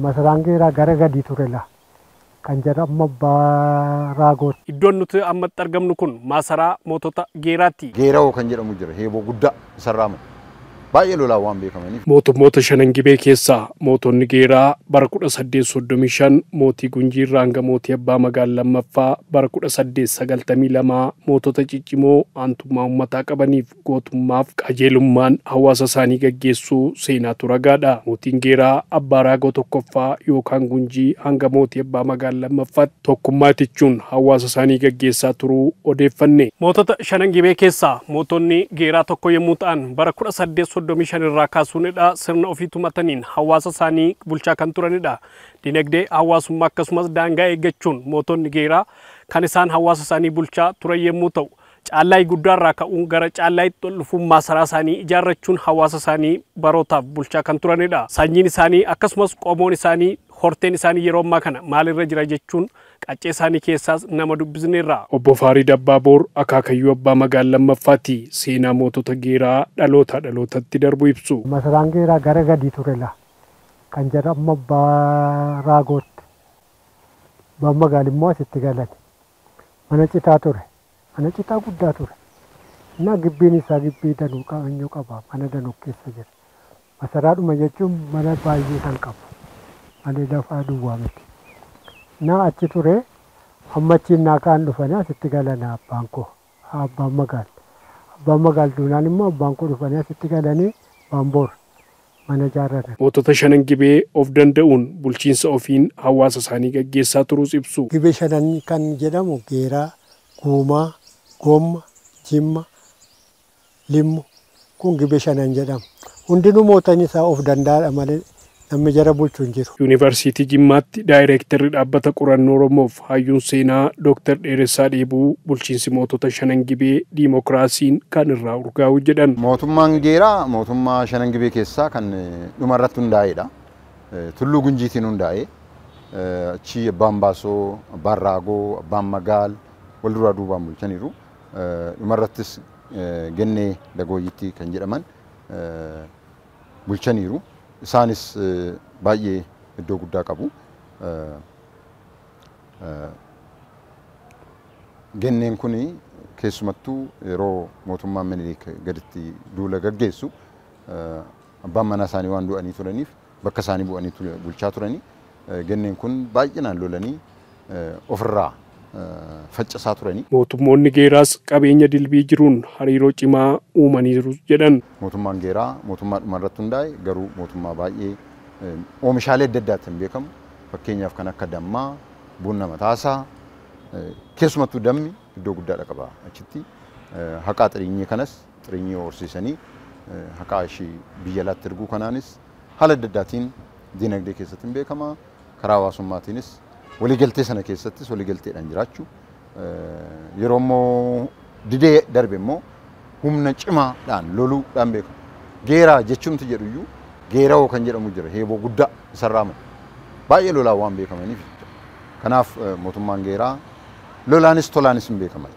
Masaraan Geeraa gara gadii ture la kan jedhamu abbaa Raagooti. Iddoon nuti ammatti argamnu kun maasaraa mootota Geeraati. Geerawoo kan jedhamu jira, heeboo guddaa isarraa mala. Baay'ee lolaan waan beekamaniif. Mootummoota shanan Gibee keessaa mootonni Geeraa bara 1835 mootii Gunjii irraa hanga mootii Abbaa Magaal lammaffaa bara 1892 mootota ciccimoo aantummaa uummataa qabaniif gootummaaf qajeelummaan hawaasa isaanii gaggeessuu seenaatu ragaadha. Mootiin Geeraa Abbaa Raagoo tokkoffaa yookaan Gunjii hanga mootii Abbaa Magaal lammaffaatti tokkummaa itichuun hawaasa isaanii gaggeessaa turuu odeeffanne. Mootota shanan Gibee keessaa mootonni Geeraa tokko yommuu ta'an bara 1835 irraa kaasuunidha sirna ofii tumataniin hawaasa isaanii bulchaa kan turanidha. Dinagdee hawaasummaa akkasumas daangaa eeggachuun mootonni Geeraa kan isaan hawaasa isaanii bulchaa turan yommuu ta'u, Caallaayii guddaarraa ka'uun gara Caallaayitti ol dhufuun maasaraa isaanii ijaarrachuun hawaasa isaanii barootaaf bulchaa kan turanidha. Sanyiin isaanii akkasumas qomoon isaanii horteen isaanii yeroo ammaa kana maalirra jira jechuun qaccee isaanii keessaas nama dubbisneerra. Obbo Faarii Dabbaaboor akaakayyuu Abbaa Magaal lammaffaati. Seenaa mootota Geeraa dhaloota dhalootatti darbu ibsu. Masaraan Geeraa gara gadii ture la kan jedhamu abbaa Raagootti. Abbaan Magaal immoo asitti galan. Mana citaa ture. Mana citaa guddaa ture. Innaa gibbiin isaa gibbii danuu qabanyuu qaba. Mana danuu keessa jira. Masaraadhuma jechuun mana baay'ee kan qabu. Malee lafaa duwwaa miti. Innaa achi ture amma achiin naa kaan dhufanii asitti galan abbaan koo. Abbaan Magaal. Abbaan Magaal duunaan immoo abbaan koo dhufanii asitti galanii Baamboor mana ijaarratan. Mootota shanan Gibee of danda'uun bulchiinsa ofiin hawaasa isaanii gaggeessaa turuus ibsu. Gibee shanan kan jedhamu Geeraa, Guumaa, Gomma, Jimma, Limmu kun Gibee shanan jedhama. Hundinuu mootonni isaa of danda'aadha malee namni jara bulchu hin jiru. Yuunivarsiitii Jimmaatti daayireektarri dhaabbata qorannoo Oromoof hayyuun seenaa Dooktar Dheeressaa Dheebuu bulchiinsi mootota shanan Gibee diimokiraasiin kan irraa urgaa'u jedhan. Mootummaan Geeraa mootummaa shanan Gibee keessaa kan dhumarratti hundaa'edha. Tulluu Gunjiitiin hundaa'e. Achi Abbaan Baasoo, Abbaan Raagoo, Abbaan Magaal wal duraa duubaan bulchaniiru. Dhumarrattis Gennee Dagooyyitti kan jedhaman bulchaniiru. Isaanis baay'ee iddoo guddaa qabu. Genneen kun keessumattuu yeroo mootummaan Minilik gaditti duula gaggeessu abbaan manaa isaanii waan du'anii turaniif bakka isaanii bu'anii bulchaa turanii genneen kun baay'inaan lolanii ofirraa faccisaa turanii. Mootummoonni Geeraas qabeenya dilbii jiruun hariiroo cimaa uumaniiru jedhan. Mootummaan Geeraa mootummaa dhumarratti hundaa'e garuu mootummaa baay'ee oomishaalee adda addaatiin beekamu. Fakkeenyaaf kan akka dammaa, buna mataasaa, keessumattuu dammi iddoo guddaadha qaba achitti. Haqaa xirinyii kanas xirinyii horsiisanii haqaa ishii biyya alaatti erguu kanaanis haala adda addaatiin dinagdee keessatti beekama. Karaa hawaasummaatiinis waliigaltee sana keessattis waliigalteedhaan jiraachuu. Yeroo immoo didee darbe immoo humna cimaadhaan loluudhaan beekamu. Geeraa jechuumti jedhuyyuu Geerawoo kan jedhamu jira, heeboo guddaa isarraa mala. Baay'ee lolaan waan beekamaniif. Kanaaf mootummaan Geeraa lolaanis tolaanis hin beekama.